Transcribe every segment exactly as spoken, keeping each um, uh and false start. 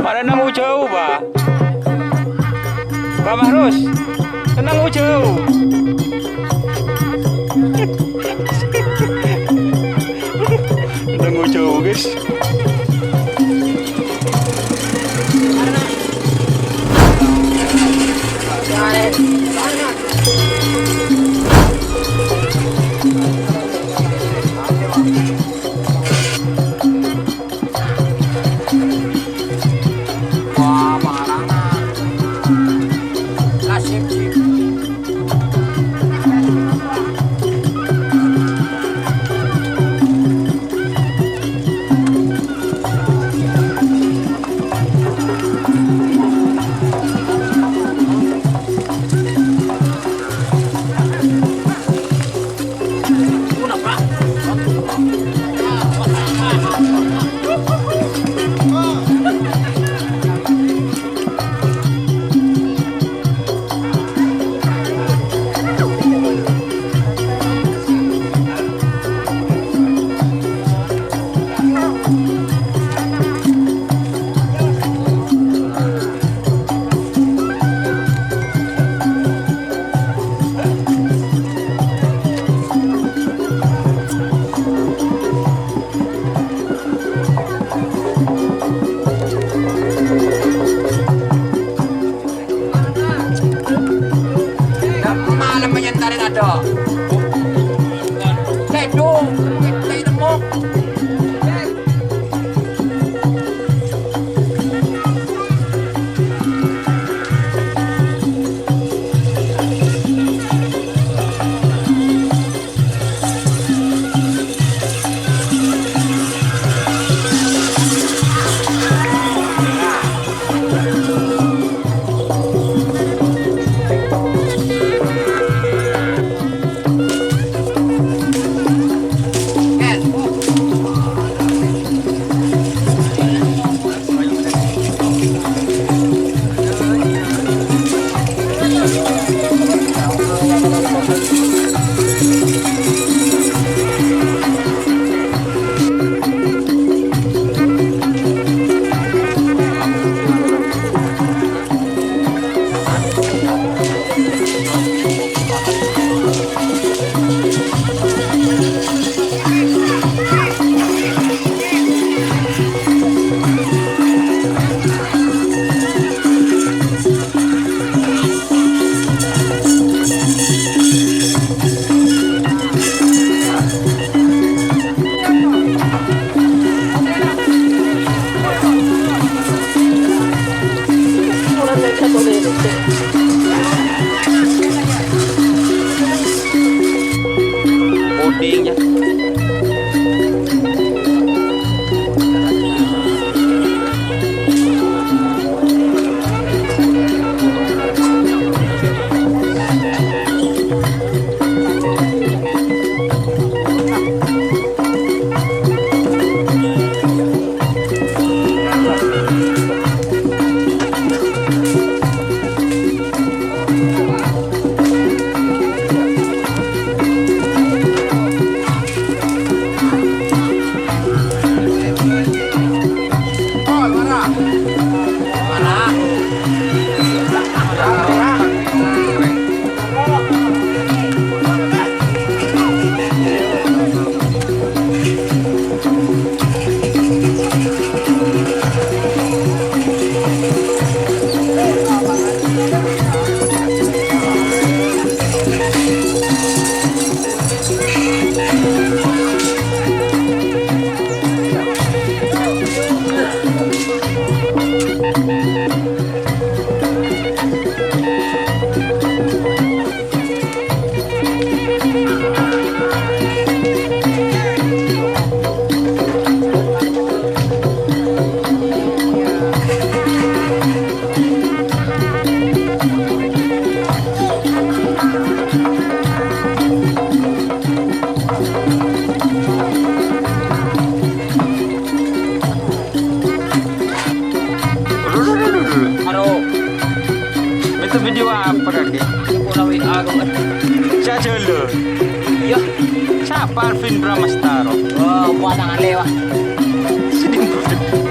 Mara nang jhâu, Pa'. Pa' Mahrus, nang jhâu. Nang jhâu, guys. Malem nyentare tadha. Tedung, tedung. Puding, ya. Aro. Itu video apa, Kak? Itu pola W A, Kak. Saya dulu. Iya. Siapa Alvin Pramastaro? Oh, buat tangan lewat. Sini.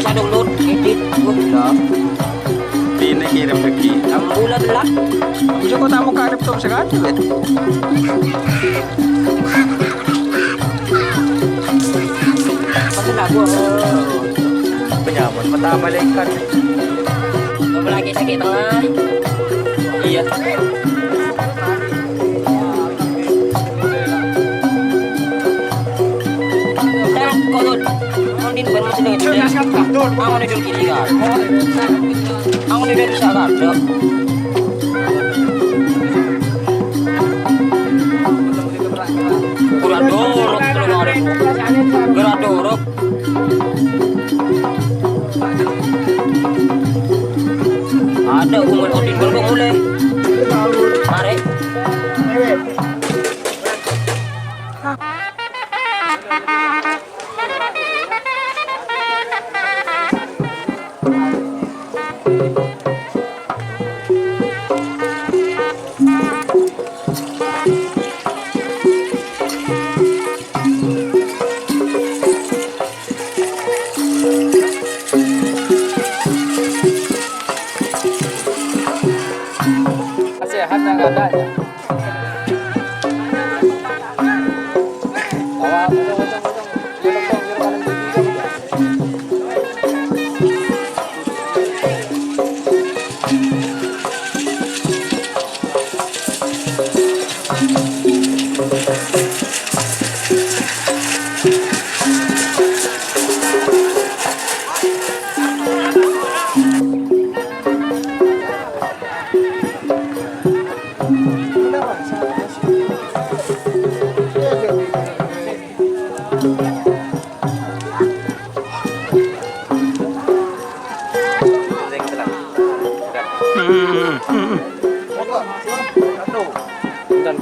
Sadong lut, edit, gua bilang. Ini kirim lagi. Ambulan lah. Bisa kok tamu karep top sekali, Bet. Masa nggak gua? Penyaman, mata malaikat. Gua lagi sakit tengah. Iya. Tarap kolot. Mon din ban masih dengan jelas. Aku ni dulu kiri kan. Aku ni dulu bisa kan. Kurang dorok keluar. Kurang dorok. Ada umur Odin baru mulai. Mari. Sehat yang ada ya.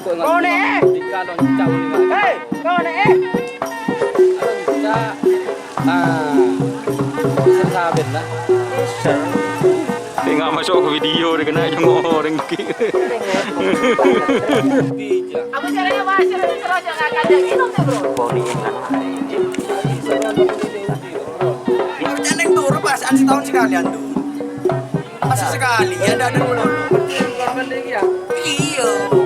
Kone'e! Hei, kone'e! Ah, bisa sabit lah. Enggak masuk ke video, dia kena cuma orang. Apa caranya, Mas? Terus, terus, jangan kaget. Minum deh, Bro. Jangan yang turun, perasaan setahun sekali, antum. Masa sekali, ya, ada, ada dulu. Iya.